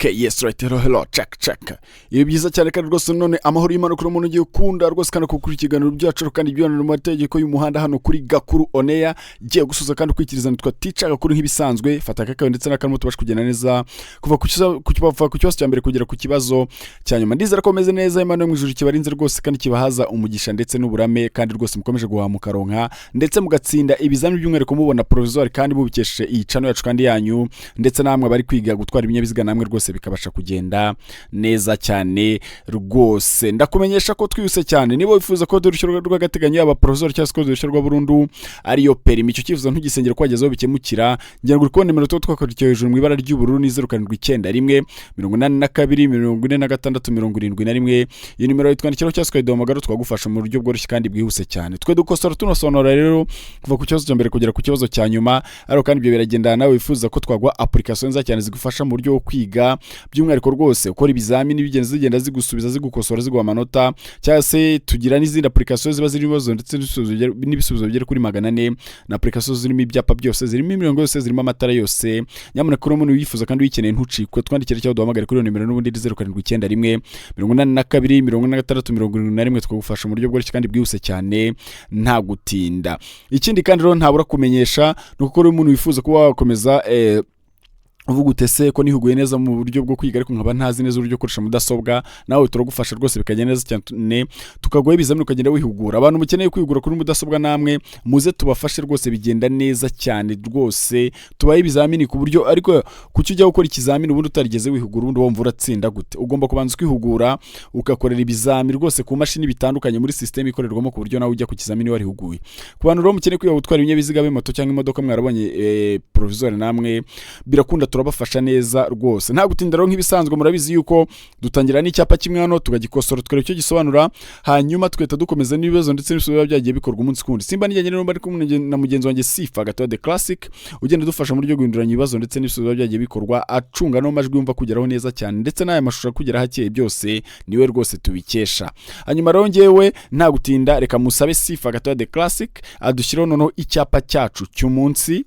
Okay, yes, right, hello, hello, check, check. Ibi byiza cyane kandi rwose none amahoro y'Imana kuri umuntu ugiye ukunda rwose kandi kukuri ikiganiro byacu kandi ibyo mu mategeko y'umuhanda hano kuri Gakuru On Air. Giye gusuza kandi ukwikiriza, nitwa Teacher Gakuru nk'ibisanzwe. Fata akakawe ndetse n'akarimo tubashe kugenda neza kuva ku kibazo cya mbere kugera ku kibazo cya nyuma. Ndizera ko meze neza, Imana yo mu ijuru kibarinze rwose kandi kibahaza umugisha ndetse n'uburame, kandi rwose mukomeje guhaha mukaronka ndetse mugatsinda ibizamini, by'umwihariko mubona provisoire kandi mubikesheje iyi channel yacu kandi yanyu, ndetse namwe abari kwiga gutwara ibinyabiziga namwe rwose bikabasha kugenda neza cyane rwose. Ndakumenyesha ko twihuse cyane, niba wifuza ko uruhushya rw'agateganyo, yaba provisoire cyangwa se ko uruhushya rwa burundu ariyo perimi, icyo cyifuzo ntugisengere ko wagezeho bikemukira. Ngira ngo uri kubona nimero tuba twakurikiye hejuru mu ibara ry'ubururu, ni 0791 82 46 71. Iyo nimero twandikiraho cyangwa se ukayiduhamagara, twagufasha mu buryo bworoshye kandi bwihuse cyane. Twe dukosora tunasobanura rero kuva ku kibazo cya mbere kugera ku kibazo cya nyuma, ariko kandi ibyo biragendana nawe wifuza ko twaguha application nziza cyane zigufasha mu buryo bwo kwiga, by'umwihariko rwose ukora ibizamini bigenda zigenda zigusubiza, zigukosora, ziguha amanota, cyangwa se tugira n'izindi application ziba zirimo ibibazo ndetse n'ibisubizo bigera kuri 400, na application zirimo ibyapa byose, zirimo imirongo yose, zirimo amatara yose. Nyamuneka uri umuntu wifuza kandi uyikeneye, ntucikwe, twandikire cyangwa duhamagare kuri iyo nimero n'ubundi, 0791 82 46 71, tukagufasha mu buryo bworoshye kandi bwihuse cyane nta gutinda. Ikindi kandi rero ntabura kumenyesha ni uko uri umuntu wifuza kuba wakomeza uvuga utese ko nihuguye neza mu buryo bwo kwiga ariko nkaba ntazi neza uburyo gukoresha mudasobwa, nawe turagufasha rwose bikagenda neza cyane, tukaguha ibizamini ukagenda wihugura. Abantu mukeneye kwihugura kuri mudasobwa namwe muze tubafashe rwose, bigenda neza cyane rwose. Tubahe ibizamini ku buryo, ariko kuki ujya gukora ikizamini ubundi utarigeze wihugura? Ubundi wumva uratsinda gute? Ugomba kubanza ukihugura, ugakorera ibizamini rwose ku mashini bitandukanye muri sisiteme ikorerwamo, ku buryo nawe ujya ku kizamini warihuguye. Ku bantu rero mukeneye kwiga gutwara ibinyabiziga, abe moto cyangwa imodoka, mwarabonye provisoire, namwe birakunda, turabafasha neza rwose nta gutinda. Rero nk'ibisanzwe murabizi yuko dutangira n'icyapa kimwe hano, tukagikosora, tukareba icyo gisobanura, hanyuma tugahita dukomeza n'ibibazo ndetse n'ibisubizo biba byagiye bikorwa umunsi ku wundi. Simba nijyanye rero, bari kumwe na mugenzi wanjye Sifa Gatoya the Classic, ugenda udufasha mu buryo bwo guhinduranya ibibazo ndetse n'ibisubizo biba byagiye bikorwa, acunga no majwi yumva kugeraho neza cyane, ndetse n'aya mashusho akugeraho akeye, byose niwe rwose tubikesha. Hanyuma rero ngewe nta gutinda, reka musabe Sifa Gatoya the Classic adushyiraho noneho icyapa cyacu cy'umunsi.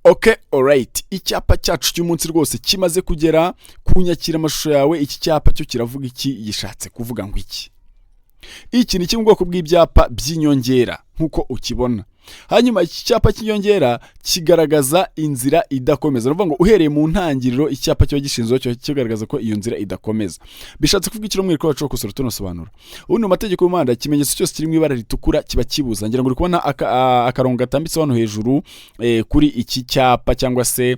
Ok, alright, icyapa cyacu cy'umunsi rwose kimaze kugera ku nyakiramashusho yawe. Iki cyapa cyo kiravuga iki? Gishatse kuvuga ngo iki? Iki ni kimwe mu bwoko bw'ibyapa by'inyongera nk'uko ukibona. Hanyuma iki cyapa cy'inyongera kigaragaza inzira idakomeza, ni ukuvuga ngo uhereye mu ntangiriro icyapa kiba gishinzwe kiba kigaragaza ko iyo nzira idakomeza. Bishatse kuvuga ikiro mwereko wacu wo gukosora tunasobanura. Ubundi mu mategeko y'umuhanda ikimenyetso cyose kiri mu ibara ritukura kiba kibuza. Ngira ngo uri kubona akarongo gatambitse hano hejuru kuri iki cyapa, cyangwa se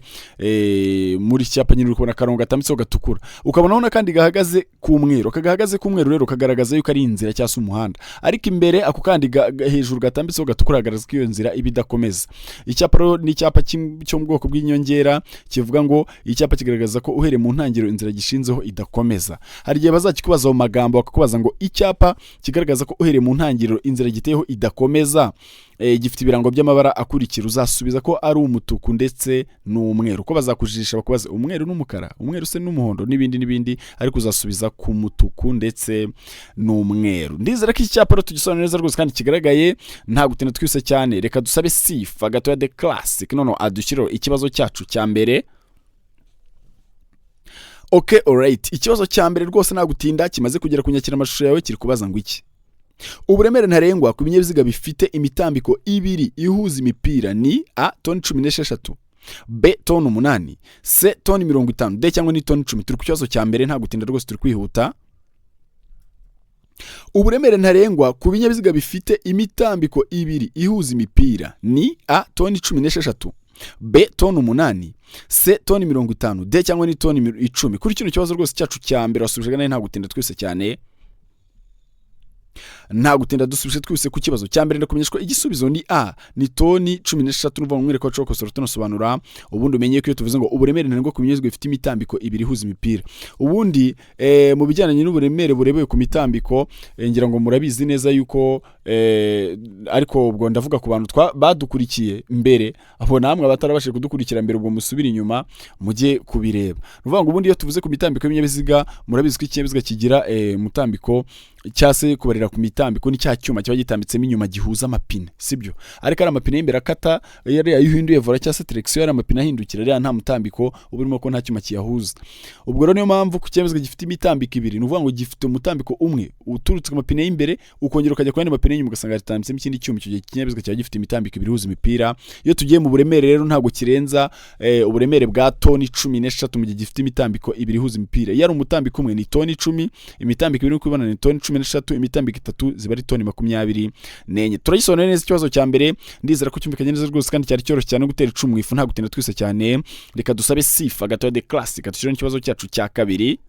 muri iki cyapa nyine uri kubona akarongo gatambitseho gatukura, ukabonaho n'akandi gahagaze k'umweru. Aka gahagaze k'umweru rero kagaragaza yuko ari inzira cyangwa se umuhanda, ariko imbere ako kandi hejuru gatambitseho gatukura kagaragaza ko iyo nzira iba idakomeza. Icyapa rero ni icyapa cyo mu bwoko bw'inyongera, kivuga ngo icyapa kigaragaza ko uhereye mu ntangiriro inzira gishinzeho idakomeza. Hari igihe bazakikubaza mu magambo, bakakubaza ngo icyapa kigaragaza ko uhereye mu ntangiriro inzira giteyeho idakomeza gifite ibirango by'amabara akurikira, uzasubiza ko ari umutuku ndetse n'umweru. Ko bazakujijisha bakubaze umweru n'umukara, umweru se n'umuhondo, n'ibindi n'ibindi, ariko uzasubiza ku mutuku ndetse n'umweru. Ndizera ko iki cyapa rero tugisobanura neza rwose kandi kigaragaye nta gutinda twise cyane. Reka dusabe Sifa Gatoya the Classic noneho adushyirireho ikibazo cyacu cya mbere. Ok, alright, ikibazo cya mbere rwose nta gutinda kimaze kugera ku nyakiramashusho yawe, kiri kubaza ngo iki? Uburemere ntarengwa ku binyabiziga bifite imitambiko ibiri ihuza imipira ni A, toni 16, B, toni 8, C, toni 50, D cyangwa ni toni 10. Turi ku kibazo cya mbere, nta gutinda rwose, turi kwihuta. Uburemere ntarengwa ku binyabiziga bifite imitambiko ibiri ihuza imipira ni A, toni 16, B, toni 8, C, toni 50, D cyangwa ni toni 10. Kuri kino kibazo rwose cyacu cya mbere wasubije nawe nta gutinda twese cyane, nta gutinda dusubije twese ku kibazo cya mbere. Ndakumenyesha ko igisubizo ni A, ni toni 16. N'uvuga ngo mwereka wacu wakosora tunasobanura. Ubundi umenye ko iyo tuvuze ngo uburemere ntarengwa ku binyabiziga bifite imitambiko ibiri ihuza imipira, ubundi mu bijyanye n'uburemere burebewe ku mitambiko, ngira ngo murabizi neza yuko Ariko ubwo ndavuga ku bantu badukurikiye mbere, abo namwe abatarabashije kudukurikira mbere, ubwo musubire inyuma mujye kubireba. Ni ukuvuga ngo ubundi iyo tuvuze ku mitambiko y'ibinyabiziga, murabizi ko ikinyabiziga kigira umutambiko, cyangwa se kubarira ku mitambiko ni cya cyuma kiba gitambitsemo inyuma gihuza amapine, sibyo? Ariko ari amapine y'imbere akata, iyo uhinduye volant cyangwa se direction, ari amapine ahindukira, ariya nta mutambiko uba urimo ko nta cyuma kiyahuza. Ubwo rero niyo mpamvu ku kinyabiziga gifite imitambiko ibiri, ni ukuvuga ngo gifite umutambiko umwe uturutse ku mapine y'imbere, ukongera ukajya ku yandi mapine y'inyuma, ugasanga hatambitsemo ikindi cyuma. Icyo gihe ikinyabiziga kiba gifite imitambiko ibiri ihuza imipira. Iyo tugiye mu buremere rero, ntabwo kirenza uburemere bwa toni 13 mu gihe gifite imitambiko ibiri ihuza imipira. Iyo ari umutambiko umwe ni toni 10, imitambiko ibiri uri kubibona ni toni 13, imitambiko itatu ziba ari toni 24. Turagisobanura neza ikibazo cya mbere. Ndizera ko cyumvikanye neza rwose kandi cyari cyoroshye cyane gutera icumu mu ifu. Nta gutinda twise cyane, reka dusabe Sifa gatoya de classic dushyiraho ikibazo cyacu cya kabiri.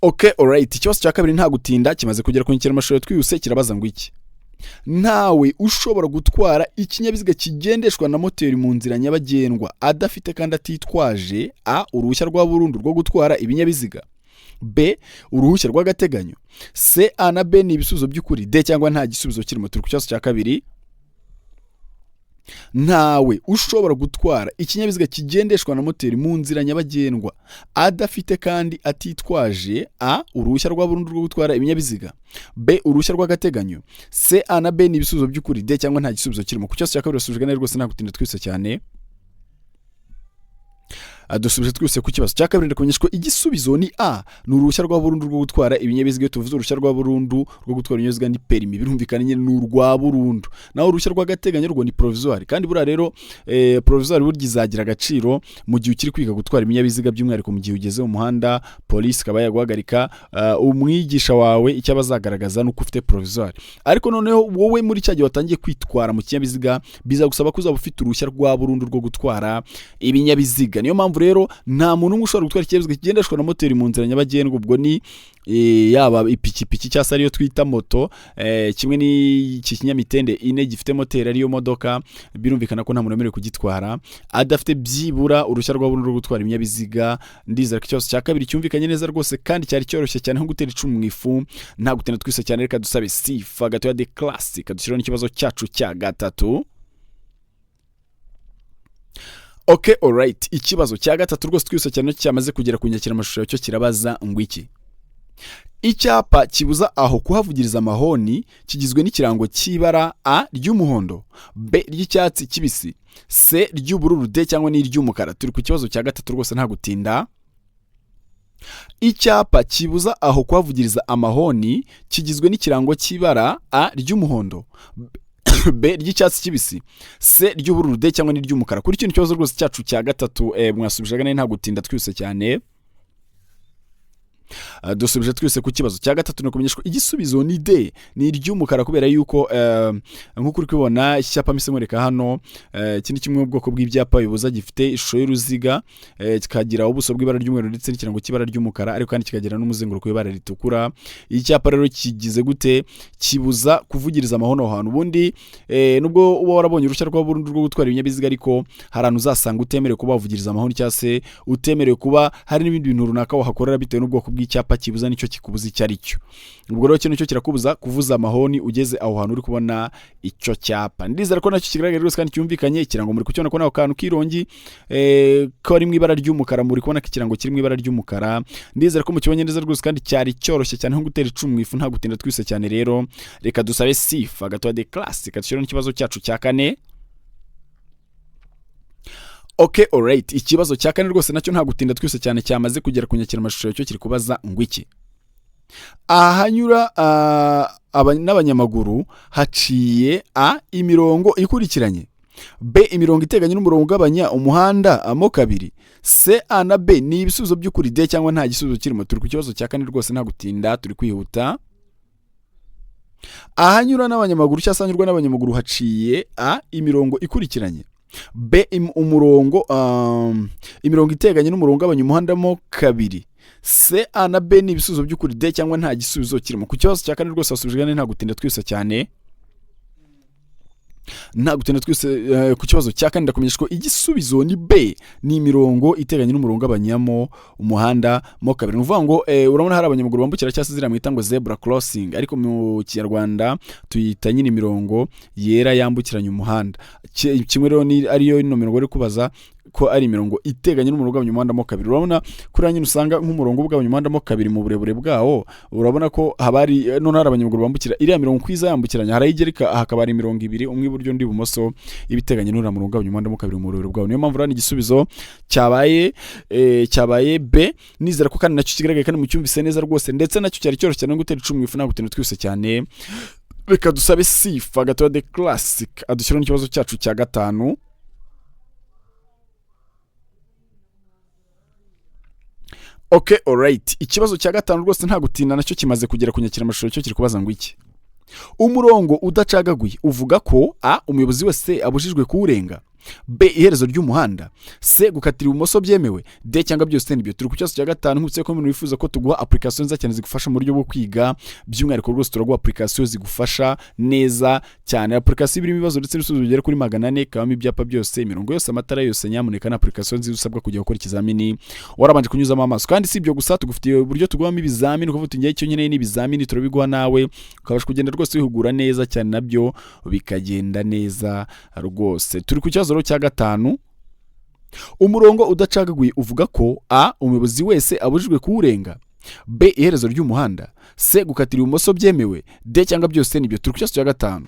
Okay, alright, ikibazo cya kabiri nta gutinda kimaze kugera ku amashusho twihuse. Kirabaza ngo iki? Ntawe ushobora gutwara ikinyabiziga kigendeshwa na moteri mu nzira nyabagendwa adafite kandi atitwaje: A, uruhushya rwa burundu rwo gutwara ibinyabiziga; B, uruhushya rw'agateganyo; C, A na B ni ibisubizo by'ukuri; D, cyangwa nta gisubizo kirimo. Turi ku kibazo cya kabiri. Ntawe ushobora gutwara ikinyabiziga kigendeshwa na moteri mu nzira nyabagendwa adafite kandi atitwaje: A, uruhushya rwa burundu rwo gutwara ibinyabiziga; B, uruhushya rw'agateganyo; C, A na B ni ibisubizo by'ukuri; D, cyangwa nta gisubizo kirimo. Ku kibazo cya kabiri basubijwe neza rwose, nta gutinda twese cyane. Dusubije twese ku kibazo cya kabiri. Ndakumenyesha ko igisubizo ni A, ni uruhushya rwa burundu rwo gutwara ibinyabiziga. Iyo tuvuze uruhushya rwa burundu rwo gutwara ibinyabiziga ni permis, birumvikana nyine ni urwa burundu. Naho uruhushya rw'agateganyo rwo ni provisoire. Kandi buriya rero provisoire burya izagira agaciro mu gihe ukiri kwiga gutwara ibinyabiziga, by'umwihariko mu gihe ugeze mu muhanda polisi ikaba yaguhagarika, umwigisha wawe icyo aba azagaragaza ni uko ufite provisoire. Ariko noneho wowe muri cya gihe watangiye kwitwara mu kinyabiziga, bizagusaba ko uzaba ufite uruhushya rwa burundu rwo gutwara ibinyabiziga. Niyo mpamvu rero nta muntu umwe ushobora gutwara ikinyabiziga kigendeshwa na moteri mu nzira nyabagendwa, ubwo ni yaba ipikipiki cyangwa se ariyo twita moto, kimwe n'iki kinyamitende ine gifite moteri ariyo modoka. Birumvikana ko nta muntu wemerewe kugitwara adafite byibura uruhushya rwa burundu rwo gutwara ibinyabiziga. Ndizera ko ikibazo cya kabiri cyumvikanye neza rwose kandi cyari cyoroshye cyane nko gutera icumu mu ifu. Nta gutinda twise cyane, reka dusabe Sifa gatoya de classic dushyiraho n'ikibazo cyacu cya gatatu. Okay, alright, ikibazo cya gatatu rwose twise cyane cyamaze kugera ku nyakiramashusho, cyo kirabaza ngo iki? Icyapa kibuza aho kuhavugiriza amahoni kigizwe n'ikirango cy'ibara: A, ry'umuhondo; B, ry'icyatsi kibisi; C, ry'ubururu; D, cyangwa n'iry'umukara. Turi ku kibazo cya gatatu rwose, nta gutinda. Icyapa kibuza aho kuhavugiriza amahoni kigizwe n'ikirango cy'ibara: A, ry'umuhondo; B, ry'icyatsi kibisi; C, ry'ubururu; D, cyangwa n'iry'umukara. Kuri kino kibazo rwose cyacu cya gatatu, mwasubije neza, nta gutinda twihuse cyane. Dusubije twese ku kibazo cya gatatu, ni ukumenyeshwa igisubizo ni D, ni iry'umukara, kubera yuko nk'uko uri kubibona iki cyapa mpise nkwereka hano, iki ni kimwe mu bwoko bw'ibyapa bibuza gifite ishusho y'uruziga, kikagira ubuso bw'ibara ry'umweru ndetse n'ikirango cy'ibara ry'umukara, ariko kandi kikagira n'umuzenguruko w'ibara ritukura. Iki cyapa rero kigize gute? Kibuza kuvugiriza amahoni aho hantu. Ubundi nubwo uba warabonye uruhushya rwa burundu rwo gutwara ibinyabiziga, ariko hari ahantu uzasanga utemerewe kuba wavugiriza amahoni, cyangwa se utemerewe kuba hari n'ibindi bintu runaka wahakorera, bitewe n'ubwoko bw'icyapa kibuza nicyo kikubuza icyo ari cyo. Ubwo rero kino cyo kirakubuza kuvuza amahoni ugeze aho hantu uri kubona icyo cyapa. Ndizera ko nacyo kigaragara rwose kandi cyumvikanye. Ikirango muri kukibona ko nako kantu k'irongi kari mu ibara ry'umukara. Muri kubona ko ikirango kiri mu ibara ry'umukara. Ndizera ko mukibonye neza rwose kandi cyari cyoroshye cyane nko gutera icumu mu ifu. Nta gutinda twise cyane rero, reka dusabe Sifa gatoya de classic dushyiraho n'ikibazo cyacu cya kane. Okay, alright, ikibazo cya kane rwose nacyo nta gutinda twese cyane cyamaze kugera ku nyakiramashusho, cyo kiri kubaza ngo iki? Ahanyura n'abanyamaguru haciye: A, imirongo ikurikiranye; B, imirongo iteganye n'umurongo ugabanya umuhanda mo kabiri; C, A na B ni ibisubizo by'ukuri; D, cyangwa nta gisubizo kirimo. Turi ku kibazo cya kane rwose, nta gutinda, turi kwihuta. Ahanyura n'abanyamaguru cyangwa se ahanyurwa n'abanyamaguru haciye: A, imirongo ikurikiranye; B, umurongo imirongo iteganye n'umurongo ugabanya umuhanda mo kabiri; C, A na B ni ibisubizo by'ukuri; D, cyangwa nta gisubizo kirimo. Ku kibazo cya kane rwose wasubijwe nta gutinda twese cyane. Nta gutinda twese, ku kibazo cya kane ndakumenyesha ko igisubizo ni B, ni imirongo iteganye n'umurongo ugabanyamo umuhanda mo kabiri. Ni ukuvuga ngo urabona hari abanyamaguru bambukira, cyangwa se ziriya mwita ngo zebra crossing, ariko mu Kinyarwanda tuyita nyine imirongo yera yambukiranya umuhanda. Kimwe rero ni ariyo ino mirongo iri kubaza ko ari imirongo iteganye n'umurongo ugabanya umuhanda mo kabiri. Urabona kuriya nyine usanga nk'umurongo ugabanya umuhanda mo kabiri mu burebure bwawo, urabona ko haba hari noneho hari abanyamaguru bambukira. Iriya mirongo uko iza yambukiranya, hari aho hakaba hari imirongo ibiri, umwe iburyo undi ibumoso, iba iteganye n'uriya murongo ugabanya umuhanda mo kabiri mu burebure bwawo. Niyo mpamvu rero igisubizo cyabaye B. Nizera ko kandi nacyo kigaragaye kandi mucyumvise neza rwose, ndetse nacyo cyari cyoroshye cyane no gutera icumu mu ifu. Ntabwo gutinda twihuse cyane, reka dusabe Sifa Gatoya de Classic adushyiraho n'ikibazo cyacu cya gatanu. Okay, alright. Ikibazo cya gatanu rwose nta gutinda nacyo kimaze kugera ku nyakiramashusho, cyo kiri kubaza ngo iki? Umurongo udacagaguye uvuga ko A, umuyobozi wese abujijwe kuwurenga, B, iherezo ry'umuhanda, C, gukatira ibumoso byemewe, D, cyangwa byose nibyo. Turi ku kibazo cya gatanu. Nk'utse ko umuntu wifuza ko tuguha application nziza cyane zigufasha mu buryo bwo kwiga, by'umwihariko rwose turaguha application zigufasha neza cyane. Application irimo ibibazo ndetse n'ibisubizo bigera kuri 400, ikabamo ibyapa byose, imirongo yose, amatara yose. Nyamuneka, na application nziza usabwa kujya gukora ikizamini warabanje kunyuzamo amaso. Kandi si ibyo gusa, tugufitiye uburyo tuguhamo ibizamini, ukavuga uti: "Ngewe icyo nkeneye ni ibizamini." Turabiguha nawe ukabasha kugenda rwose wihugura neza cyane, nabyo bikagenda neza rwose. Turi ku kibazo rero cya gatanu. Umurongo udacagaguye uvuga ko A, umuyobozi wese abujijwe kuwurenga, B, iherezo ry'umuhanda, C, gukatira ibumoso byemewe, D, cyangwa byose nibyo. Turi ku kibazo cya gatanu.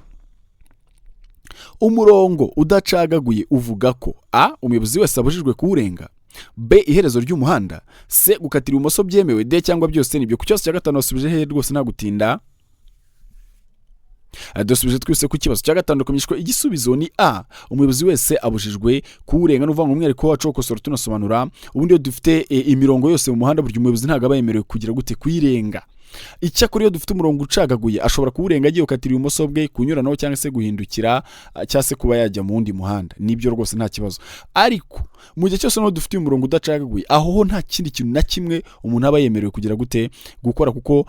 Umurongo udacagaguye uvuga ko A, umuyobozi wese abujijwe kuwurenga, B, iherezo ry'umuhanda, C, gukatira ibumoso byemewe, D, cyangwa byose nibyo. Ku kibazo cya gatanu wasubije hehe rwose? Nta gutinda, dusubije twese ku kibazo cya gatanu ko igisubizo ni A, umuyobozi wese abujijwe kuwurenga. N'uvuga ngo umwihariko wacu wo gukosora tunasobanura, ubundi iyo dufite imirongo yose mu muhanda, burya umuyobozi ntabwo aba yemerewe kugira gute? Kuyirenga. Icyakora iyo dufite umurongo ucagaguye, ashobora kuwurenga agiye gukatira ibumoso bwe, kunyuranaho, cyangwa se guhindukira, cyangwa se kuba yajya mu wundi muhanda. Nibyo rwose, nta kibazo. Ariko mu gihe cyose noneho dufite uyu murongo udacagaguye, aho ho nta kindi kintu na kimwe umuntu aba yemerewe kugira gute? Gukora. Kuko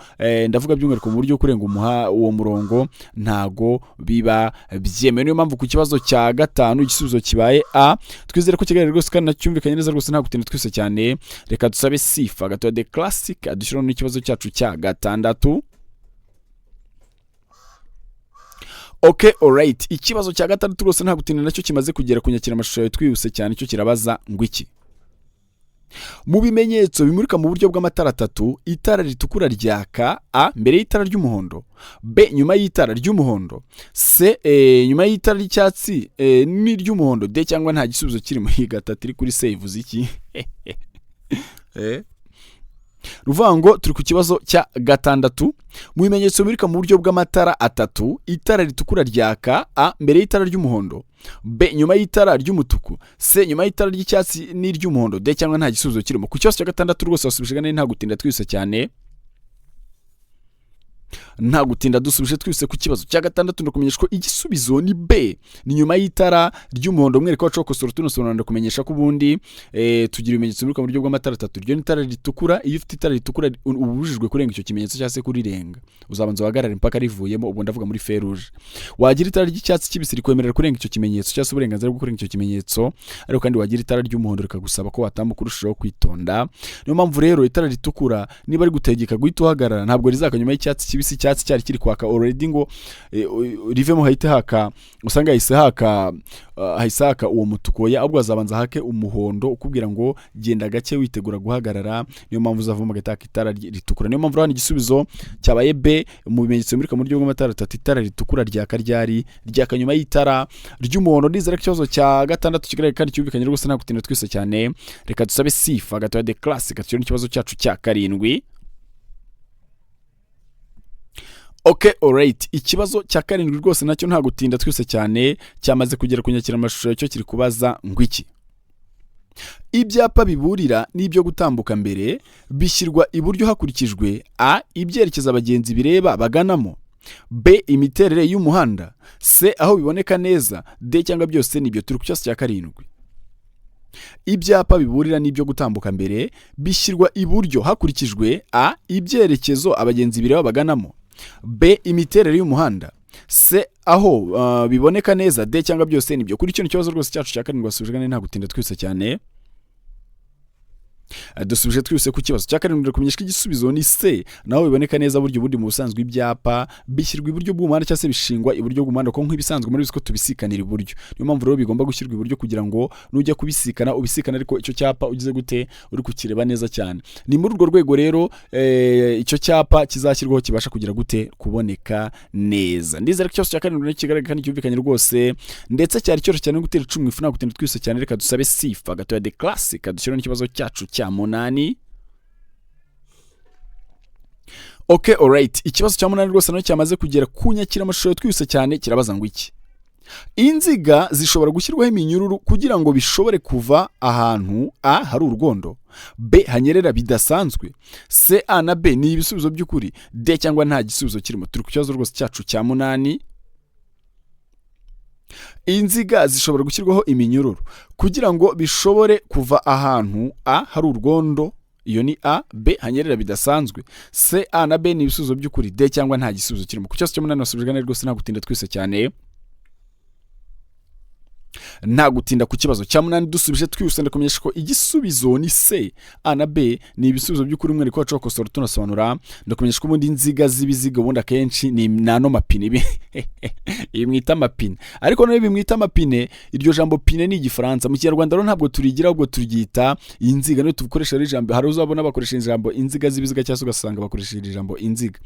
ndavuga by'umwihariko mu buryo kurenga uwo murongo ntago biba byemewe. Niyo mpamvu ku kibazo cya gatanu igisubizo kibaye A. Twizere ko kigaragara rwose kandi nacyumvikanye neza rwose. Nta gutinda twese cyane, reka dusabe Sifa Gatoya de Classic adushyiraho n'ikibazo cyacu cya gatandatu. Okay, alright. Ikibazo cya gatandatu rwose nta gutinda nacyo kimaze kugera ku nyakiramashusho yawe twihuse cyane, cyo kirabaza ngo iki? Mu bimenyetso bimurika mu buryo bw'amatara atatu, itara ritukura ryaka A, mbere y'itara ry'umuhondo, B, nyuma y'itara ry'umuhondo, C, nyuma y'itara ry'icyatsi n'iry'umuhondo, D, cyangwa nta gisubizo kirimo. Iyi gatatu iri kuri C ivuze iki? Ruvuga ngo turi ku kibazo cya gatandatu. Mu bimenyetso bimurika mu buryo bw'amatara atatu, itara ritukura ryaka A, mbere y'itara ry'umuhondo, B, nyuma y'itara ry'umutuku, C, nyuma y'itara ry'icyatsi n'iry'umuhondo, D, cyangwa nta gisubizo kirimo. Ku kibazo cya gatandatu rwose wasubije neza, nta gutinda twihuse cyane. Nta gutinda dusubije twihuse ku kibazo cya gatandatu, ndakumenyesha ko igisubizo ni B, ni nyuma y'itara ry'umuhondo. Mwereka wacu wo gukosora tunasobanura, ndakumenyesha ko ubundi tugira ibimenyetso bimurika mu buryo bw'amatara atatu. Iryo ni itara ritukura. Iyo ufite itara ritukura, uba ubujijwe kurenga icyo kimenyetso cyangwa se kurirenga, uzabanza uhagarare mpaka rivuyemo. Ubwo ndavuga muri feruje. Wagira itara ry'icyatsi kibisi, rikwemerera kurenga icyo kimenyetso cyangwa se uburenganzira bwo kurenga icyo kimenyetso. Ariko kandi wagira itara ry'umuhondo, rikagusaba ko watambuka urushaho kwitonda. Niyo mpamvu rero itara ritukura niba rigutegeka guhita uhagarara, ntabwo rizaka nyuma y'icyatsi kibisi. Icyatsi cyari kiri kwaka already ngo rivemo hahite haka, usanga hahise haka uwo mutuku. Oya, ahubwo hazabanza hake umuhondo ukubwira ngo genda gake, witegura guhagarara. Niyo mpamvu uzavamo agahita haka itara ritukura. Niyo mpamvu hano igisubizo cyabaye B. Mu bimenyetso bimurika mu buryo bw'amatara atatu, itara ritukura ryaka ryari? Ryaka nyuma y'itara ry'umuhondo. Ndizera ko ikibazo cya gatandatu kigaragara kandi cyumvikanye rwose. Nta gutinda twese cyane, reka dusabe Sifa Gatoya de Classic tugere n'ikibazo cyacu cya karindwi. Okay, alright. Ikibazo cya karindwi rwose nacyo nta gutinda twese cyane cyamaze kugera ku nyakiramashusho, cyo kiri kubaza ngo iki? Ibyapa biburira n'ibyo gutambuka mbere bishyirwa iburyo hakurikijwe A, ibyerekezo abagenzi bireba baganamo, B, imiterere y'umuhanda, C, aho biboneka neza, D, cyangwa byose nibyo. Turi ku kibazo cya karindwi. Ibyapa biburira n'ibyo gutambuka mbere bishyirwa iburyo hakurikijwe A, ibyerekezo abagenzi bireba baganamo, B, imiterere y'umuhanda, C aho biboneka neza, D cyangwa byose nibyo. Kuri kino kibazo rwose cyacu cya karindwi wasubije nta gutinda twihuse cyane. Dusubije twihuse ku kibazo cya karindwi, kumenyesha igisubizo ni C naho biboneka neza. Buryo ubundi mu busanzwe ibyapa bishyirwa iburyo bw'umuhanda cyangwa se bishingwa iburyo bw'umuhanda, kuko nk'ibisanzwe muri ko tubisikanira iburyo. Niyo mpamvu rero bigomba gushyirwa iburyo kugira ngo nujya kubisikana ubisikana ariko icyo cyapa ugize gute uri kukireba neza cyane. Ni muri urwo rwego rero icyo cyapa kizashyirwaho kibasha kugira gute kuboneka neza. Ndizera ko ikibazo cya karindwi kigaragara kandi cyumvikanye rwose, ndetse cyari cyoroshye cyane no gutera icumu ifu nta gutinda twihuse cyane. Reka dusabe Sifa gatoya de classic dushyiraho n'ikibazo cyacu cya munani. Okay, alright, ikibazo cya munani rwose nacyo cyamaze kugera ku nyakiramashusho twihuse cyane, kirabaza ngo iki: inziga zishobora gushyirwaho iminyururu kugira ngo bishobore kuva ahantu A hari urwondo, B hanyerera bidasanzwe, C A na B ni ibisubizo by'ukuri, D cyangwa nta gisubizo kirimo. Turi ku kibazo rwose cyacu cya munani. Inziga zishobora gushyirwaho iminyururu kugira ngo bishobore kuva ahantu A hari urwondo, iyo ni A, B hanyerera bidasanzwe, C A na B ni ibisubizo by'ukuri, D cyangwa nta gisubizo kirimo. Ku kibazo cya munani wasubijwe neza rwose nta gutinda twese cyane. Nta gutinda ku kibazo cya munani dusubije twihuse, ndakumenyesha ko igisubizo ni C, A na B ni ibisubizo by'ukuri. Umwihariko wacu wakosora tunasobanura, ndakumenyesha ko ubundi inziga z'ibiziga ubundi akenshi ni nano mapine, ibi mwita amapine, ariko noneho ibi mwita amapine, iryo jambo pine ni igifaransa, mu kinyarwanda rero ntabwo turigira, ahubwo turyita inziga. Niyo tukoresha rero ijambo, hari uzabona bakoresha ijambo inziga z'ibiziga cyangwa se ugasanga bakoresha ijambo inziga.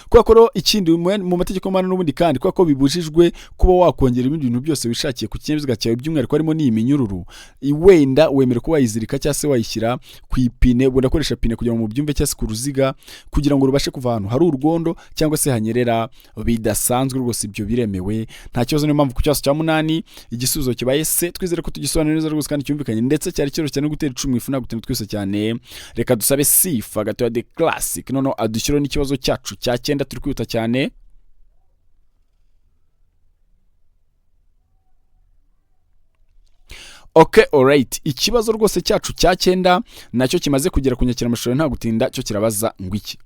Kubera ko rero ikindi mu mategeko y'umuhanda n'ubundi kandi kubera ko bibujijwe kuba wakongera ibindi bintu byose wishakiye ku kinyabiziga cyawe, by'umwihariko harimo n'iyi minyururu, wenda wemerewe kuba wayizirika cyangwa se wayishyira ku ipine, ubwo ndakoresha pine kugira ngo mubyumve, cyangwa se ku ruziga kugira ngo rubashe kuva ahantu hari urwondo cyangwa se hanyerera bidasanzwe. Rwose ibyo biremewe nta kibazo. Niyo mpamvu ku kibazo cya munani igisubizo kibaye C. Twizere ko tugisobanura neza rwose kandi cyumvikanye, ndetse cyari cyoroshye no gutera icumu ifu nta gutinda twese cyane. Reka dusabe Sifa gatoya de classic noneho adushyiraho n'ikibazo cyacu cya cyenda, turi kwihuta cyane. Okay, alright, ikibazo rwose cyacu cya cyenda nacyo kimaze kugera ku nyakiramashusho nta gutinda, cyo kirabaza ngo iki: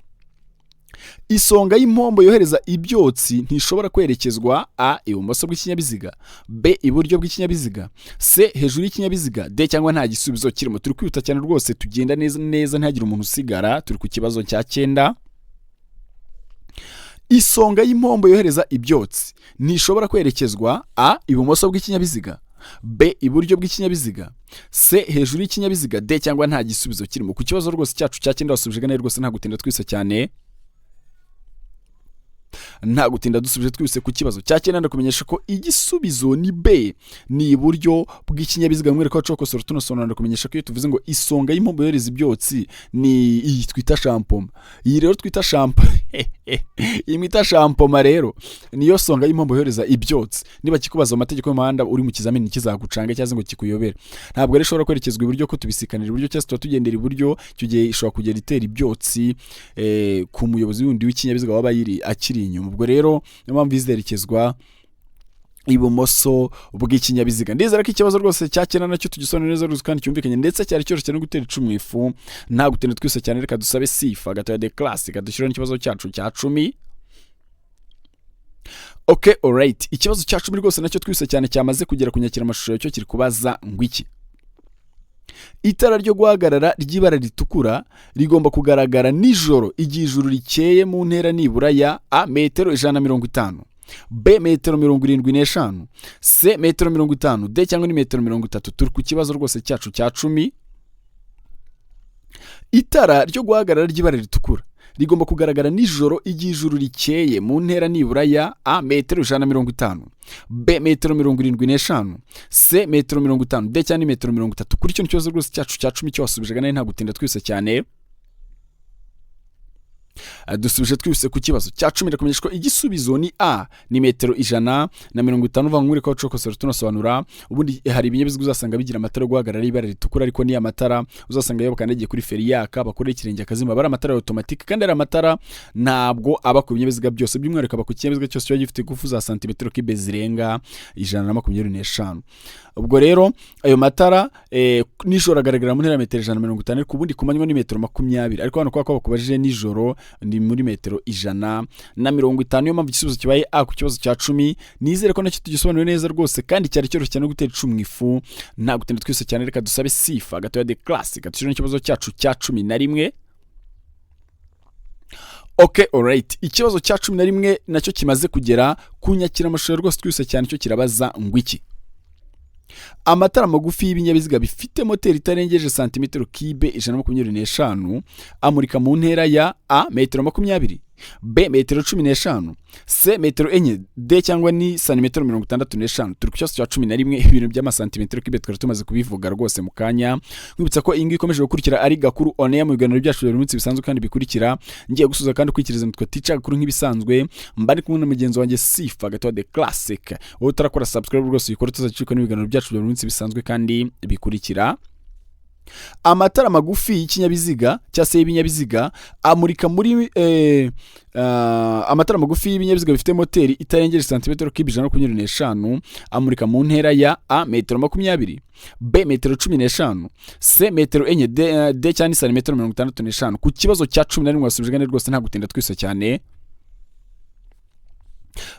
isonga y'impombo yohereza ibyotsi ntishobora kwerekezwa A ibumoso bw'ikinyabiziga, B iburyo bw'ikinyabiziga, C hejuru y'ikinyabiziga, D cyangwa nta gisubizo kirimo. Turi kwihuta cyane rwose, tugenda neza neza ntihagire umuntu usigara. Turi ku kibazo cya cyenda. Isonga y'impombo yohereza ibyotsi ntishobora kwerekezwa A ibumoso bw'ikinyabiziga, B iburyo bw'ikinyabiziga, C hejuru y'ikinyabiziga, D cyangwa nta gisubizo kirimo. Ku kibazo rwose cyacu cya cyenda wasubije neza rwose nta gutinda twise cyane. Nta gutinda dusubije twihuse ku kibazo cya cyenda, ndakumenyesha ko igisubizo ni B, ni iburyo bw'ikinyabiziga. Mwereka wacu wakosora tunasobanura, ndakumenyesha ko iyo tuvuze ngo isonga y'impombo yohereza ibyotsi ni iyi twita shampoma. Iyi rero twita shampo, iyi mwita shampoma rero niyo songa y'impombo yohereza ibyotsi. Niba kikubaza mu mategeko y'umuhanda uri mu kizamini kizagucanga cyangwa ngo kikuyobere. Ntabwo rero ishobora kwerekezwa iburyo ko tubisikanira iburyo cyangwa se tuba tugendera iburyo, icyo gihe ishobora kugera itera ibyotsi ku muyobozi wundi w'ikinyabiziga waba yiri akiri inyuma. Ubwo rero niyo mpamvu izerekezwa ibumoso bw'ikinyabiziga. Ndizera ko ikibazo rwose cya cyenda nacyo tugisobanura neza rwose kandi cyumvikanye, ndetse cyari cyoroshye no gutera icumu ifu nta gutinda twise cyane. Reka dusabe Sifa gatoya de classic dushyiraho n'ikibazo cyacu cya cumi. Okay, alright, ikibazo cya cumi rwose nacyo twise cyane cyamaze kugera ku nyakiramashusho, cyo kiri kubaza ngo iki: itara ryo guhagarara ry'ibara ritukura rigomba kugaragara nijoro igihe ijuru rikeye mu ntera nibura ya A metero 150, B metero 75, C metero 50, D cyangwa ni metero 30. Turi ku kibazo rwose cyacu cya cumi. Itara ryo guhagarara ry'ibara ritukura rigomba kugaragara nijoro igihe ijuru rikeye mu ntera nibura ya A metero 150, B metero 75, C metero 50, D cyangwa ni metero 30. Kuri kino kibazo rwose cyacu cya cumi cyo wasubije nawe nta gutinda twise cyane. Dusubije twihuse ku kibazo cya cumi, ndakumenyesha ko igisubizo ni A, ni metero 150. Uva nk'uri ko cokosora tunasobanura, ubundi hari ibinyabiziga uzasanga bigira amatara yo guhagarara y'ibara ritukura, ariko ni amatara uzasanga iyo bakandagiye kuri feri yaka, bakora ikirenge akazima, aba ari amatara ya automatique, kandi ari amatara ntabwo aba ku binyabiziga byose, by'umwihariko aba ku kinyabiziga cyose kiba gifite ingufu za santimetero kibe zirenga 125. Ubwo rero ayo matara nijoro agaragara mu ntera ya metero 150, ariko ubundi ku manywa ni metero 20. Ariko hano kubera ko bakubajije nijoro Ni muri metero 150. Niyo mpamvu igisubizo kibaye A ku kibazo cya 10. Nizere ko nacyo tugisobanuye neza rwose, kandi cyari cyoroshye cyane no gutera icumu mu ifu. Nta gutinda, twese cyane, reka dusabe Sifa gatoya de classic dushyire n'ikibazo cyacu cya 11. Ok, alright, ikibazo cya 11 nacyo kimaze kugera ku nyakiramashusho rwose, twihuse cyane. Cyo kirabaza ngo iki? Amatara magufi y'ibinyabiziga bifite moteri itarengeje santimetero kibe 125 amurika mu ntera ya A metero 20, B metero 15, C metero 4, D cyangwa ni santimetero 65. Turi ku kibazo cya 11. Ibintu by'amasantimetero kibe twari tumaze kubivuga rwose mu kanya. Nkwibutsa ko iyi ngiyi ikomeje gukurikira ari Gakuru On Air mu biganiro byacu bya buri munsi bisanzwe kandi bikurikira. Ngiye gusubiza kandi ukwikiriza nitwa Teacher Gakuru, nk'ibisanzwe mba ndi kumwe na mugenzi wanjye Sifa Gatoya the Classic. Wowe utarakora subscribe rwose uyikore, tuzacikwa n'ibiganiro byacu bya buri munsi bisanzwe kandi bikurikira. Amatara magufi y'ikinyabiziga cyangwa se y'ibinyabiziga amurika muri amatara magufi y'ibinyabiziga bifite moteri itarengeje santimetero kibe 125 amurika mu ntera ya A metero 20, B metero 15, C metero 4, D cyangwa santimetero 65. Ku kibazo cya 11 wasubije neza rwose, nta gutinda, twise cyane,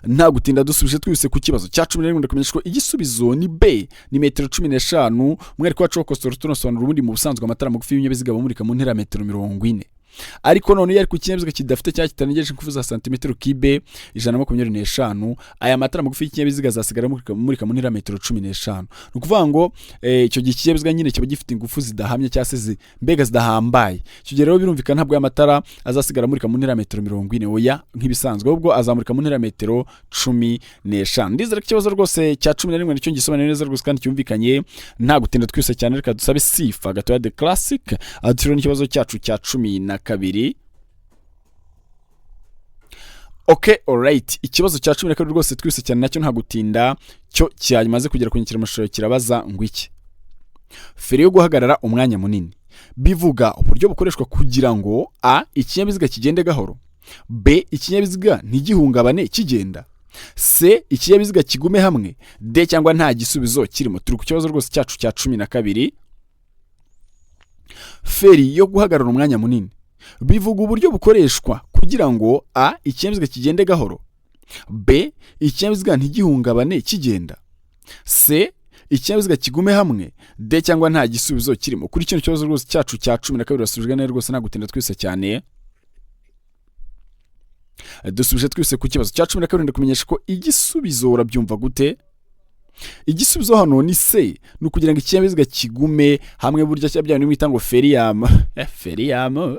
nta gutinda, dusubije twihuse ku kibazo cya 11. Ndakumenyesha ko igisubizo ni B, ni metero 15. Umwereko wacu wo kosora tunasobanura, ubundi mu busanzwe amatara magufi y'ibinyabiziga bamurika mu ntera ya metero 40, ariko none iyo ari ku kinyabiziga kidafite cyangwa kitarengeje ingufu za santimetero kibe 125, aya matara magufi y'ikinyabiziga azasigara amurika mu ntera ya metero 15. Ni ukuvuga ngo icyo gihe ikinyabiziga nyine kiba gifite ingufu zidahamye cyangwa se mbega zidahambaye. Icyo gihe rero birumvikana, ntabwo aya matara azasigara amurika mu ntera ya metero 40, oya, nk'ibisanzwe, ahubwo azamurika mu ntera ya metero 15. Ndizera ko ikibazo rwose cya 11 nicyo gisobanuye neza rwose kandi cyumvikanye. Nta gutinda, twese cyane, reka dusabe Sifa gatoya the classic adushyiraho n'ikibazo cyacu cya 12. Ok, alright, ikibazo cya 12 rwose, twese cyane, nacyo nta gutinda, cyo cyamaze kugera ku nyakiramashusho. Kirabaza ngo iki? Feri yo guhagarara umwanya munini bivuga uburyo bukoreshwa kugira ngo A ikinyabiziga kigende gahoro, B ikinyabiziga ntigihungabane kigenda, C ikinyabiziga kigume hamwe, D cyangwa nta gisubizo kirimo. Turi ku kibazo rwose cyacu cya 12. Feri yo guhagarara umwanya munini bivuga uburyo bukoreshwa kugira ngo A ikinyabiziga kigende gahoro, B ikinyabiziga ntigihungabane kigenda, C ikinyabiziga kigume hamwe, D cyangwa nta gisubizo kirimo. Kuri kino kibazo rwose cyacu cya 12 basubijwe neza rwose, nta gutinda, twese cyane, dusubije twese ku kibazo cya 12. Ndakumenyesha ko igisubizo, urabyumva gute? Igisubizo hano ni C, ni ukugira ngo ikinyabiziga kigume hamwe. Burya cya bya bintu mwita ngo feriyama, feriyama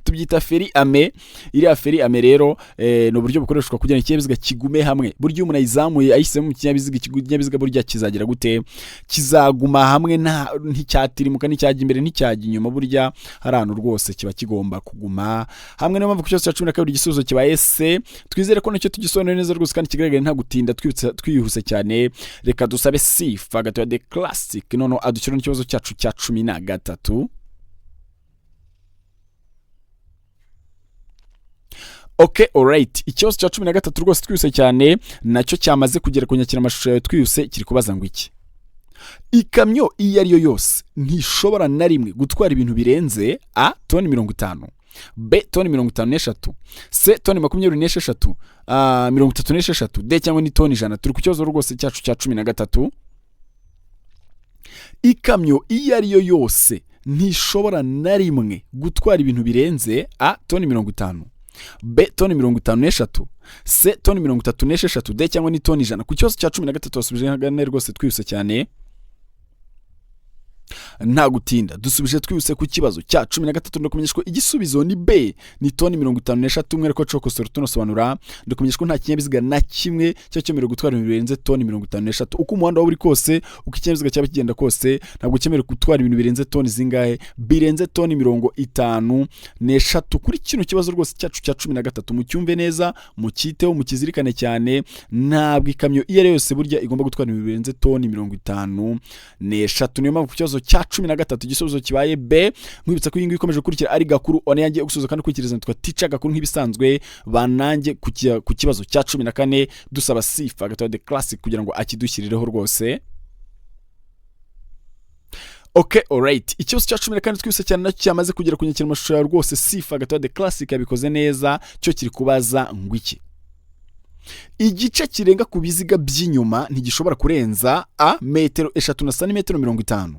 tubyita feri ame. Iriya feri ame rero ni uburyo bukoreshwa kugira ngo ikinyabiziga kigume hamwe. Burya iyo umuntu ayizamuye, ayishyizemo mu kinyabiziga, ikinyabiziga burya kizagira gute? Kizaguma hamwe, nticyatirimuka, nticyajya imbere, nticyajya inyuma. Burya hari ahantu rwose kiba kigomba kuguma hamwe. Niyo mpamvu ku kibazo cya 12 igisubizo kibaye C. Twizere ko nacyo tugisobanuye neza rwose kandi kigaragara. Nta gutinda, twihuse cyane, reka dusabe Sifa gatoya the classic noneho adushyiraho n'ikibazo cyacu cya 13. Ok, alright, ikibazo cya 13 rwose, twihuse cyane, nacyo cyamaze kugera ku nyakiramashusho yawe. Twihuse, kiri kubaza ngo iki? Ikamyo iyo ari yo yose ntishobora na rimwe gutwara ibintu birenze A toni 50, B toni 53, C toni 26, 36, D cyangwa ni toni 100. Turi ku kibazo rwose cyacu cya 13. Ikamyo iyo ari yo yose ntishobora na rimwe gutwara ibintu birenze A toni 50, B toni 53, C toni 36, D cyangwa ni toni 100. Ku kibazo cya 13 wasubije neza rwose, twihuse cyane, nta gutinda, dusubije twihuse ku kibazo cya 13. Ndakumenyesha ko igisubizo ni B, ni toni 53. Umwe ariko cokosora tunasobanura, ndakumenyesha ko nta kinyabiziga na kimwe cyo cyemerewe gutwara ibintu birenze toni 53. Uko umuhanda waba uri kose, uko ikinyabiziga cyaba kigenda kose, ntabwo cyemerewe gutwara ibintu birenze toni zingahe? Birenze toni 53. Kuri kino kibazo rwose cyacu cya 13, mucyumve neza, mucyiteho, mukizirikane cyane. Ntabwo ikamyo iyo ari yo yose burya igomba gutwara ibintu birenze toni 53. Niyo mpamvu ku kibazo cya 13 igisubizo kibaye B. Nkwibutsa ko iyi ngiyi ikomeje gukurikira ari Gakuru On Air, gusubiza kandi ukurikiriza nitwa Teacher Gakuru nk'ibisanzwe. Banange ku kibazo cya 14, dusaba Sifa gatoya the classic kugira ngo akidushyirireho rwose. Okay, alright. Ikibazo cya 14 twihuse cyane nacyo cyamaze kugera ku nyakiramashusho yawe rwose. Sifa Gatoya The Classic yabikoze neza. Cyo kiri kubaza ngo iki? Igice kirenga ku biziga by'inyuma ntigishobora kurenza: A, metero 3 na santimetero 50;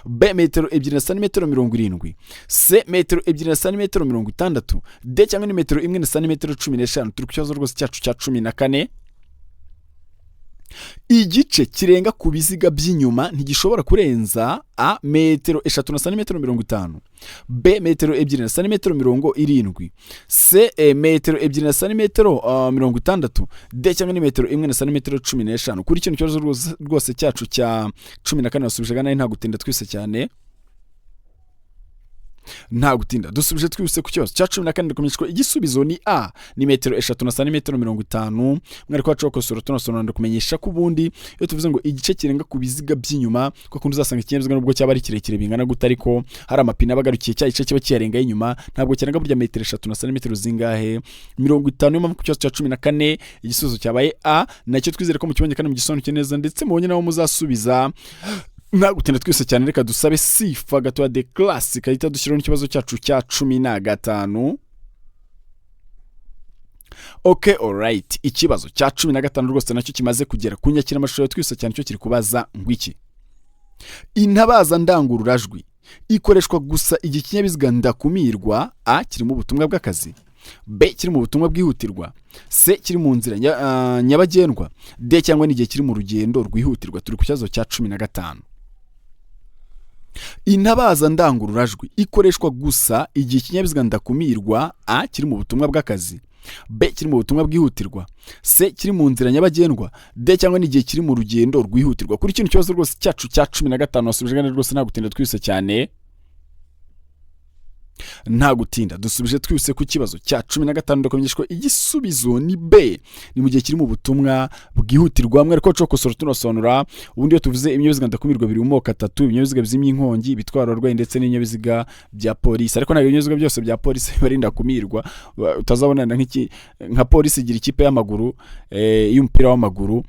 B, metero 2 na santimetero 70; C, metero 2 na santimetero 60; D, cyangwa ni metero 1 na santimetero 15. Turi ku kibazo rwose cyacu cya 14. Igice kirenga ku biziga by'inyuma ntigishobora kurenza: A, metero 3 na santimetero 50; B, metero 2 na santimetero 70; C, metero 2 na santimetero 60; D, cyangwa ni metero 1 na santimetero 15. Kuri kino kibazo rwose cyacu cya 14 wasubije nawe nta gutinda twise cyane. Nta gutinda, dusubije twihuse ku kibazo cya 14. Ndakumenyesha ko igisubizo ni A, ni metero 3 na santimetero 50. Mwari kwacu bakosora tunasobanura. Ndakumenyesha ko ubundi iyo tuvuze ngo igice kirenga ku biziga by'inyuma, ko kundi uzasanga ikinyabiziga nubwo cyaba ari kirekire bingana gute, ariko hari amapine aba agarukiye, cya gice kiba kiyarengaho inyuma ntabwo kirenga burya metero 3 na santimetero zingahe? 50. Niyo mpamvu ku kibazo cya 14 igisubizo cyabaye A. Nacyo twizere ko mukibonye kandi mugisobanukiwe neza, ndetse mubonye naho muzasubiza. Nta gutinda twese cyane, reka dusabe Sifa Gatoya The Classic ahita dushyiraho n'ikibazo cyacu cya 15. Okay, alright. Ikibazo cya 15 rwose nacyo kimaze kugera ku nyakiramashusho twese cyane. Cyo kiri kubaza ngo iki? Intabaza ndangururajwi ikoreshwa gusa igihe ikinyabiziga ndakumirwa: A, kirimo ubutumwa bw'akazi; B, kiri mu butumwa bwihutirwa; C, kiri mu nzira nyabagendwa; D, cyangwa n'igihe kiri mu rugendo rwihutirwa. Turi ku kibazo cya 15. Intabaza ndangururajwi ikoreshwa gusa igihe ikinyabiziga ndakumirwa: A, kiri mu butumwa bw'akazi; B, kiri mu butumwa bwihutirwa; C, kiri mu nzira nyabagendwa; D, cyangwa n'igihe kiri mu rugendo rwihutirwa. Kuri kino kibazo rwose cyacu cya 15 wasubije neza rwose nta gutinda twihuse cyane. Nta gutinda, dusubije twihuse ku kibazo cya 15. Ndakumenyesha ko igisubizo ni B, ni mu gihe kiri mu butumwa bwihutirwa. Mwari ko kosora tunasobanura. Ubundi iyo tuvuze ibinyabiziga ndakumirwa biri mu moko atatu: ibinyabiziga bizimya inkongi, ibitwara abarwayi ndetse n'ibinyabiziga bya polisi. Ariko ntabwo ibinyabiziga byose bya polisi biba ari ndakumirwa. Utazabona nk'iki, nka polisi igira ikipe y'amaguru, y'umupira w'amaguru,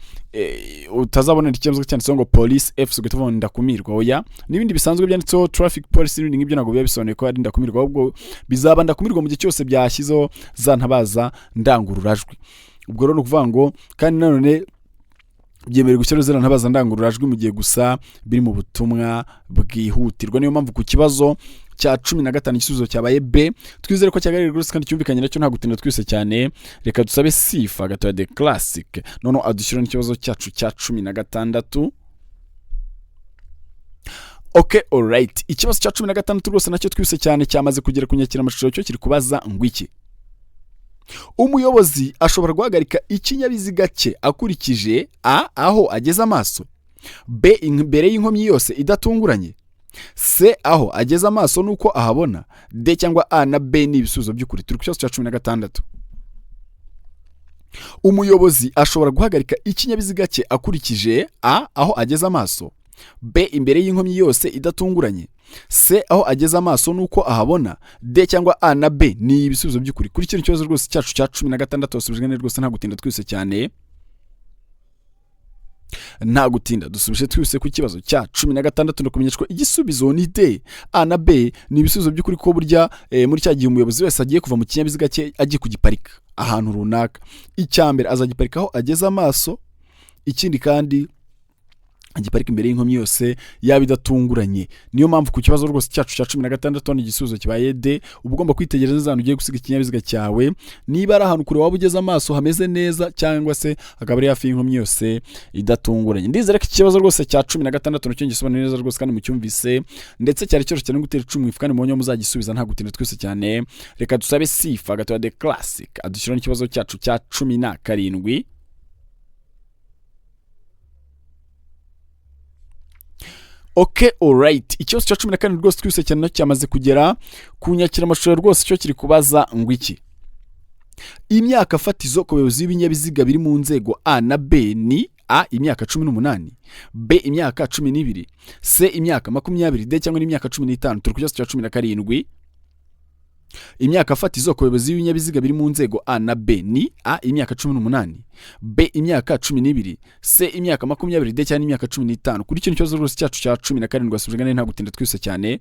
utazabona ikinyabiziga cyanditseho ngo Police FC ugahita uvuga ngo ndakumirwa. Oya, n'ibindi bisanzwe byanditseho traffic police n'ibindi nk'ibyo ntabwo biba bisobanuye ko ari ndakumirwa, ahubwo bizaba ndakumirwa mu gihe cyose byashyizeho za ntabaza ndangururajwi. Ubwo rero ni ukuvuga ngo kandi nanone byemerewe gushyiraho ziriya ntabaza ndangururajwi mu gihe gusa biri mu butumwa bwihutirwa. Niyo mpamvu ku kibazo cya 15 igisubizo cyabaye B. Twizere ko cyagaragaye rwose kandi cyumvikanye nacyo. Nta gutinda twese cyane, reka dusabe Sifa Gatoya The Classic noneho adushyiraho n'ikibazo cyacu cya 16. Okay, alright. Ikibazo cya 16 rwose nacyo twihuse cyane cyamaze kugera ku nyakiramashusho. Cyo kiri kubaza ngo iki? Umuyobozi ashobora guhagarika ikinyabiziga cye akurikije: A, aho ageze amaso; B, imbere y'inkomyi yose idatunguranye; C, aho ageze amaso nuko ahabona; D, cyangwa A na B ni ibisubizo by'ukuri. Turi ku kibazo cya 16. Umuyobozi ashobora guhagarika ikinyabiziga cye akurikije: A, aho ageze amaso; B, imbere y'inkomyi yose idatunguranye; C, aho ageze amaso nuko ahabona; D, cyangwa A na B ni ibisubizo by'ukuri. Kuri kino kibazo rwose cyacu cya 16 wasubijwe neza rwose nta gutinda twese cyane. Nta gutinda, dusubije twihuse ku kibazo cya 16. Ndakumenyesha ko igisubizo ni D, A na B ni ibisubizo by'ukuri, ko burya muri cya gihe umuyobozi wese agiye kuva mu kinyabiziga cye agiye kugiparika ahantu runaka, icya mbere azagiparika aho ageze amaso, ikindi kandi agiparika imbere y'inkomyi yose yaba idatunguranye. Niyo mpamvu ku kibazo rwose cyacu cya 16 hano igisubizo kibaye D. Uba ugomba kwitegereza neza ahantu ugiye gusiga ikinyabiziga cyawe, niba ari ahantu kure waba ugeze amaso hameze neza, cyangwa se akaba ari hafi y'inkomyi yose idatunguranye. Ndizera ko iki kibazo rwose cya 16 nacyo gisobanuye neza rwose kandi mucyumvise, ndetse cyari cyoroshye cyane gutera icumu ifu, kandi mubonye muzagisubiza nta gutinda twese cyane. Reka dusabe Sifa Gatoya The Classic adushyiraho n'ikibazo cyacu cya 17. Okay, alright. Ikibazo cya 17 rwose twihuse cyane nacyo cyamaze kugera ku nyakiramashusho rwose. Cyo kiri kubaza ngo iki? Imyaka fatizo ku bayobozi b'ibinyabiziga biri mu nzego A na B ni: A, imyaka 18; B, imyaka 12; C, imyaka 20; D, cyangwa n'imyaka 15. Turi ku kibazo cya 17. Imyaka fatizo ku bayobozi b'ibinyabiziga biri mu nzego A na B ni A, imyaka 18, B, imyaka 12, C, imyaka 20, D cyangwa imyaka 15. Kuri kino kibazo rwose cyacu cya 17 wasubije neza, nta gutinda, twihuse cyane.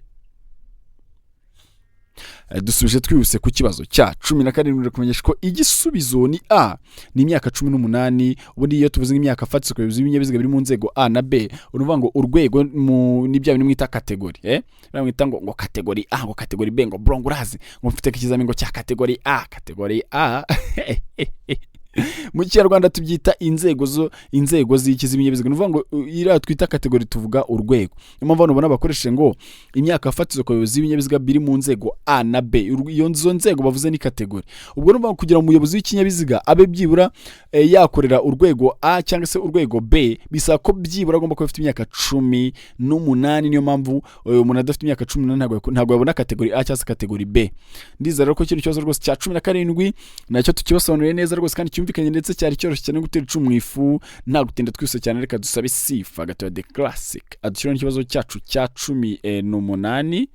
Dusubije twihuse ku kibazo cya 17, kumenyesha ko igisubizo ni A, ni imyaka 18. Ubundi iyo tuvuze nk'imyaka fatizo ku bayobozi b'ibinyabiziga biri mu nzego A na B, uruvuga ngo urwego ni bya bintu mwita catégorie, mwita ngo catégorie A, ngo catégorie B, ngo bro, ngo urazi ngo mfite ikizamini ngo cya catégorie A. Catégorie A mu Kinyarwanda tubyita inzego, zo inzego z'iki? Z'ibinyabiziga. Ni ukuvuga ngo iriya twita catégorie tuvuga urwego. Niyo mpamvu hano ubona bakoresheje ngo imyaka fatizo ku bayobozi b'ibinyabiziga biri mu nzego A na B. Iyo izo nzego bavuze ni catégorie. Ubwo ni ukuvuga ngo kugira ngo umuyobozi w'ikinyabiziga abe byibura yakorera urwego A cyangwa se urwego B, bisaba ko byibura agomba kuba afite imyaka 18. Niyo mpamvu umuntu adafite imyaka 18 ntabwo yabona catégorie A cyangwa se catégorie B. Ndizera rero ko kino kibazo rwose cya 17 nacyo tukibasobanuriye neza rwose kandi cyumvikanye, ndetse cyari cyoroshye cyane gutera icumu mu ifu. Nta gutinda, twihuse cyane, reka dusabe Sifa Gatoya the Classic adushyiraho n'ikibazo cyacu cya 18.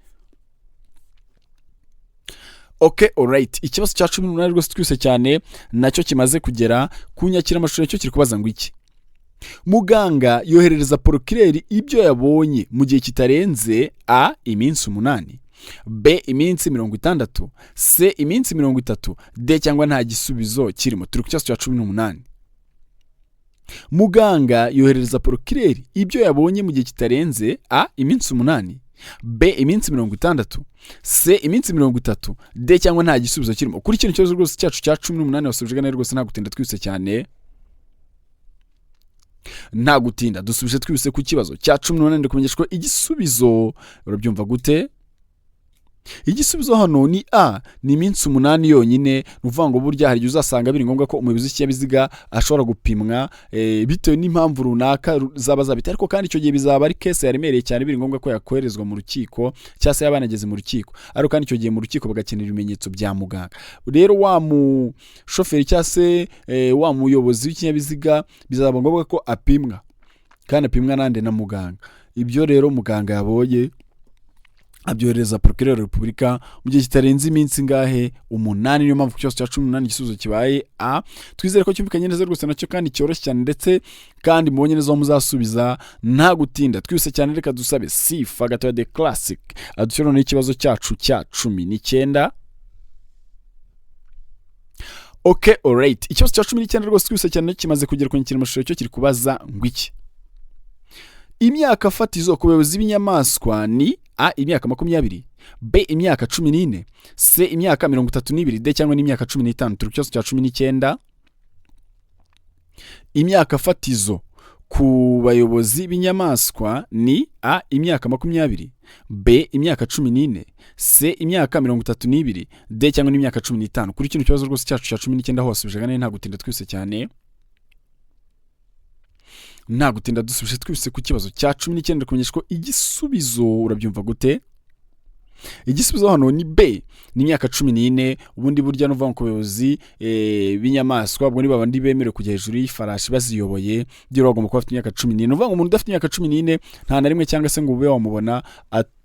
Ok, alright, ikibazo cya 18 rwose twihuse cyane nacyo kimaze kugera ku nyakiramashusho. Nacyo kiri kubaza ngo iki? Muganga yoherereza porokireri ibyo yabonye mu gihe kitarenze A, iminsi 8, B, iminsi 60, C, iminsi 30, D cyangwa nta gisubizo kirimo. Turi ku kibazo cya 18. Muganga yoherereza porokireri ibyo yabonye mu gihe kitarenze A, iminsi 8, B, iminsi 60, C, iminsi 30, D cyangwa nta gisubizo kirimo. Kuri kino kibazo rwose cyacu cya 18 wasubije neza rwose, nta gutinda, twihuse cyane. Nta gutinda, dusubije twihuse ku kibazo cya 18. Ndikumenyesha ko igisubizo, urabyumva gute? Igisubizo hano ni A, ni iminsi 8 yonyine. Ni ukuvuga ngo burya hari igihe uzasanga biri ngombwa ko umuyobozi w'ikinyabiziga ashobora gupimwa bitewe n'impamvu runaka zaba zabite, ariko kandi icyo gihe bizaba ari case yaremereye cyane, biri ngombwa ko yakoherezwa mu rukiko cyangwa se yaba yanageze mu rukiko. Ariko kandi icyo gihe mu rukiko bagakenera ibimenyetso bya muganga. Rero wa mushoferi cyangwa se wa muyobozi w'ikinyabiziga bizaba ngombwa ko apimwa, kandi apimwa nande? Na muganga. Ibyo rero muganga yabonye abyohereza procureur wa Repubulika mu gihe kitarenze iminsi ingahe? 8. Niyo mpamvu ku kibazo cya 18 igisubizo kibaye A. Twizere ko cyumvikanye neza rwose nacyo kandi cyoroshye cyane, ndetse kandi mubonye neza aho muzasubiza. Nta gutinda, twihuse cyane, reka dusabe Sifa Gatoya the Classic adushyiraho n'ikibazo cyacu cya 19. Ok, alright, ikibazo cya 19 rwose twihuse cyane kimaze kugera ku nyakiramashusho. Cyo kiri kubaza ngo iki? Imyaka fatizo ku bayobozi b'inyamaswa ni A, imyaka 20, B, imyaka 14, C, imyaka 32, D cyangwa n'imyaka 15. Turi ku kibazo cya 19. Imyaka fatizo ku bayobozi b'inyamaswa ni A, imyaka 20, B, imyaka 14, C, imyaka 32, D cyangwa n'imyaka 15. Kuri kino kibazo rwose cyacu cya 19 aho wasubije neza, nta gutinda, twihuse cyane. Nta gutinda, dusubije twihuse ku kibazo cya 19. Kumenyesha ko igisubizo, urabyumva gute? Igisubizo hano ni B, ni imyaka 14. Ubundi burya nuvuga ngo ku bayobozi b'inyamaswa, ubwo ni babandi bemerewe kujya hejuru y'ifarashi baziyoboye, byibura bagomba kuba bafite imyaka 14. Ni ukuvuga ngo umuntu udafite imyaka 14 nta na rimwe cyangwa se ngo ube wamubona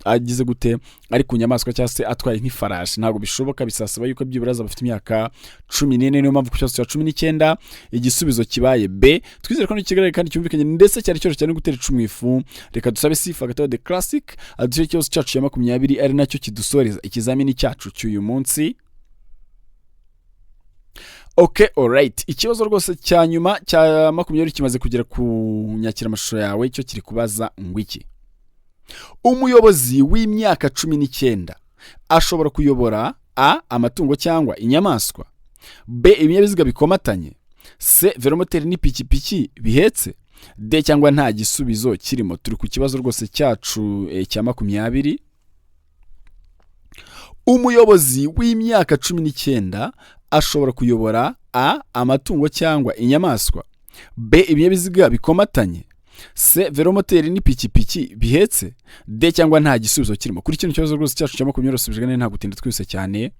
agize gute, ari ku nyamaswa cyangwa se atwaye nk'ifarashi, ntabwo bishoboka. Bisasaba yuko byibura azaba afite imyaka 14. Niyo mpamvu ku kibazo cya 19 igisubizo kibaye B. Twizere ko n'ikigaragara kandi cyumvikanye, ndetse cyari cyoroshye cyane gutera icumu ifu. Reka dusabe Sifa Gatoya the Classic adushyire ikibazo cyacu cya 20, ari nacyo kidusoreza ikizamini cyacu cy'uyu munsi. Ok, alright, ikibazo rwose cya nyuma cya 20 kimaze kugera ku nyakiramashusho yawe. Cyo kiri kubaza ngo iki? Umuyobozi w'imyaka 19 ashobora kuyobora A, amatungo cyangwa inyamaswa, B, ibinyabiziga bikomatanye, C, velomoteri n'ipikipiki bihetse, D cyangwa nta gisubizo kirimo. Turi ku kibazo rwose cyacu cya 20. Umuyobozi w'imyaka 19 ashobora kuyobora A, amatungo cyangwa inyamaswa, B, ibinyabiziga bikomatanye, C, velomoteri n'ipikipiki bihetse, D cyangwa nta gisubizo kirimo. Kuri kino kibazo rwose cyacu cya 20 usubije neza, nta gutinda, twihuse cyane.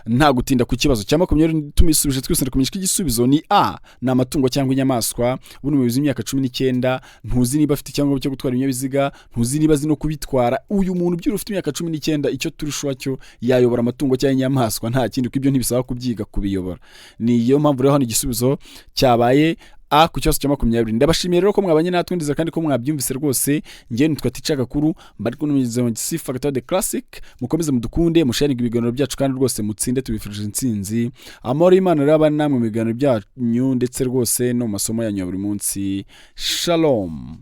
Nta gutinda, ku kibazo cya 20 tumisubije twese, ndakumenyesha ko igisubizo ni A, ni amatungo cyangwa inyamaswa. Buno umuyobozi w'imyaka 19, ntuzi niba afite icyangombwa cyo gutwara ibinyabiziga, ntuzi niba azi no kubitwara. Uyu muntu byura ufite imyaka 19, icyo turushaho cyo yayobora amatungo cyangwa inyamaswa, nta kindi, kuko ibyo ntibisaba kubyiga kubiyobora. Niyo mpamvu rero hano igisubizo cyabaye A ku kibazo cya 20. Ndabashimiye rero ko mwabanye natwe, ndizera kandi ko mwabyumvise rwose. Njyewe nitwa Teacher Gakuru, mbari kumwe n'umuyobozi Sifa Gatabo The Classic. Mukomeze mudukunde, musharinga ibiganiro byacu, kandi rwose mutsinde, tubifurije intsinzi. Amahoro y'Imana rero abane namwe mu biganiro byanyu, ndetse rwose no mu masomo yanyu ya buri munsi. Shalom.